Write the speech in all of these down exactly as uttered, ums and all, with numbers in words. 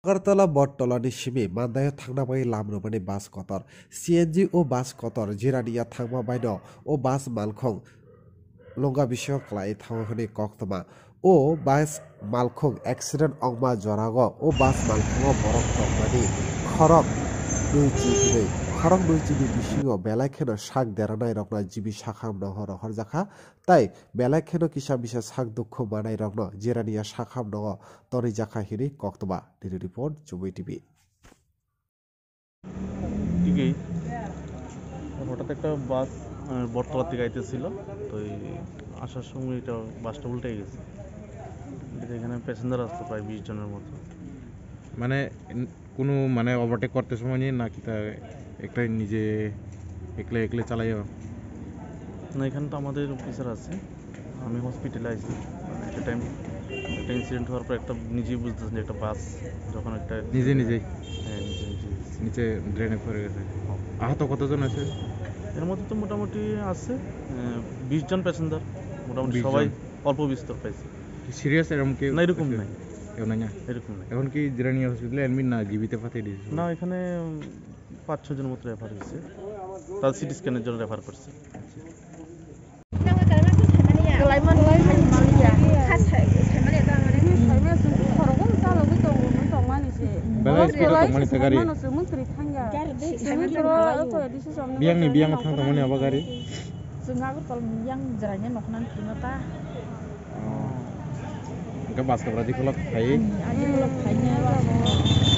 Agartala Bottola ni simi Mandai o thangna bagwi lam rwmani bus kotor. C N G o bus kotor jirani ya thangma baino o bus malkhung longga bisingo kwlai thango hwnwi koktwma. O bus malkhung accident ongma jorago o bus malkhungo borok tongmani khorok nwi chibinwi. Khorok nwi chini bisingo belai kheno sak deranairokno jibi sakham nogo rohorjakha, tei belai kheno kisa misa sak dukhu manairokno jirani ya sakham nogo tonwi jakha hwnwi koktwma. Bureau report, Chumui T V. দিকেই হঠাৎ একটা বাস, আহ, বটতলা থেকে আইতেছিল। তো এই আসার সময় এটা বাসটা উল্টে গেছে। এটা এখানে প্যাসেঞ্জার আসতো প্রায় বিশ জনের মতো। মানে, ন-, কোনো মানে ওভারটেক করতে সময় নিয়ে নাকি তা একটা নিজে একলে একলে চালাইও? না, এখানে তো আমাদের অফিসার আছে। আমি হসপিটালে আইছি, মানে, একটা টাইম, একটা ইনসিডেন্ট হওয়ার পর একটা নিজেই বুঝতেছেন যে একটা বাস যখন একটা নিজে নিজেই? হ্যাঁ, নিজে নিজেই। নিচে ড্রেনে পড়ে গেছে। হ্যাঁ। আহত কতজন আছে? এর মধ্যে তো মোটামুটি আছে, আহ, বিশ জন প্যাসেঞ্জার, মোটামুটি বিশ জন। সবাই অল্প বিস্তর পাইছে। সিরিয়াস এরকম কেউ না, এরকম আছে? নাই। কেউ নাই না? এরকম নাই। এখন কি জিরানি হসপিটালে অ্যাডমিট না জিবিতে পাঠিয়ে দিয়েছে? না, এখানে, উম, পাঁচ ছয় জন মতো রেফার হয়েছে, তার সিটি স্ক্যানের জন্য রেফার করছে। Belai speed o tongmani se gari. Biyang ni biyang thang tongmani abo gari. Chwng Agartala ni yang jwraini nokna thwima ta. Oh. Hwnkhe bus kabradi khulok khai. Hmm, ani khulok khai ni aro ang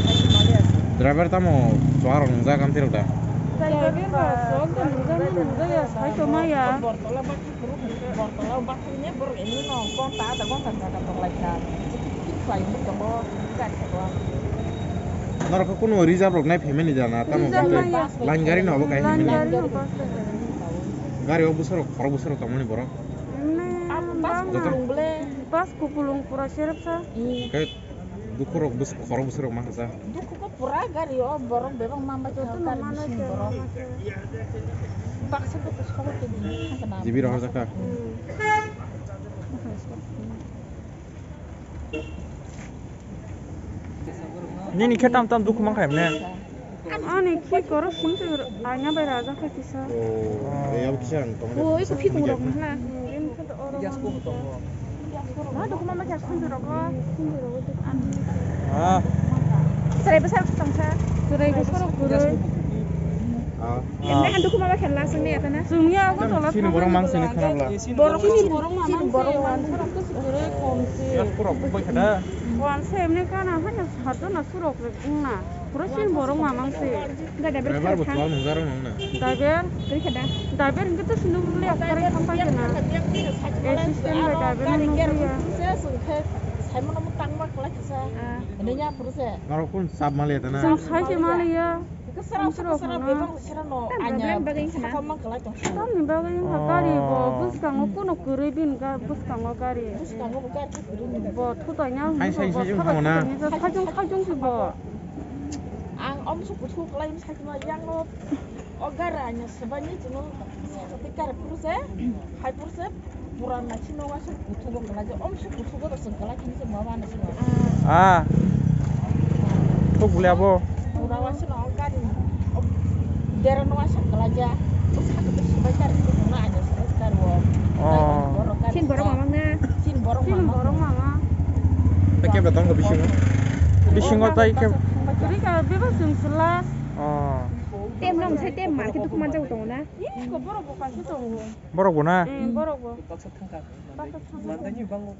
khai ni mali ase. Driver tamo chuarok wngjak amtwi rok da? Driver ba chuarok wngjak ni wngjak ya, sai tongma ya. Bortola bak, Bortola bak ni borok ini no gonta ada gonta jaga tong lai kha. Tik tik tik khlai wngwi tongo, gari sabo. Norok khe kuno reserve rok nai phaimani jana, tamo line gari no obo kaisa. Line gari no bus. Gari o bwsarok, khorok bwsarok tongmani borok. Emne bus kupulung bole. Bus kupulung pura serepsa. Khe dukhorok bwsarok, khorok bwsarok ma kasa. Dukhu ko pura gari o borok bebak ma bai joto no gari mano bisingo borok. Baksa ko to sobo ke di thangkhe na. Jibi rohor jakha. Hmm. Nini khe tam tam dukhu mankha emne? Ani khi koro sing se aina bai raja kha kisa. Oh, eh, abo kisa ang tong. Oh, iko phi kung rok na. Ma dukhu mama kya sing rok. Ah. Serai besar tong sa. Serai besar kuroi. Ah. Emne han dukhu mama kya la sing ne ya kana. Sing ya ko tola. Sini borok mang sini khana bla. Borok sini borok mang sini borok mang sini. Kuroi kom se. Ya kurok bai khada. Wan se emne kana hanya satu na surok rek na. Pura sin borok mamang se. Driver bo twal nungjarok nang na. Driver? Kari khada? Driver hingke to sinduk le akar khampai kena. Assistant bai driver no nungya. Saimano mo tangma kala kisa. Ah. Ini ya pura se. Norok kun sab mali eta na? Sab sai se mali ya. Kesera kesera bebang kesera no anya. Problem bagay na. Tamni bagay yung gari bo. Oh. Buskango kuno kurui bin ga buskango gari. Buskango gari kurui bin. Bo thutai na. Hai sai sai jung tamo na. Sai jung sai jung si bo. Ang om su kuthu kalai sakma yang no. O gara anya sebani chino sakati kar purse, hai purse, pura na chino wa su kuthu go kala je, om su kuthu go da sengkala kini se ma wa na sino. Ah. Kok bule abo? Pura wa sino o gari. Dera no wa sengkala ja. O sakati sebai kar purse na anya sebai kar wo. Oh. Sin borok mamang na. Sin borok mamang. Sin borok mamang. Tei kebra tongo bisingo? Bisingo tai kebra? Rika bebak chwng se last. Oh. Tem nong sai tem market duk manjak tongo na. Ih, ko borok bo kaisa tongo. Borok bo na? Eh, borok bo. Baksa thangka. Baksa thangka. Mandai ni bango.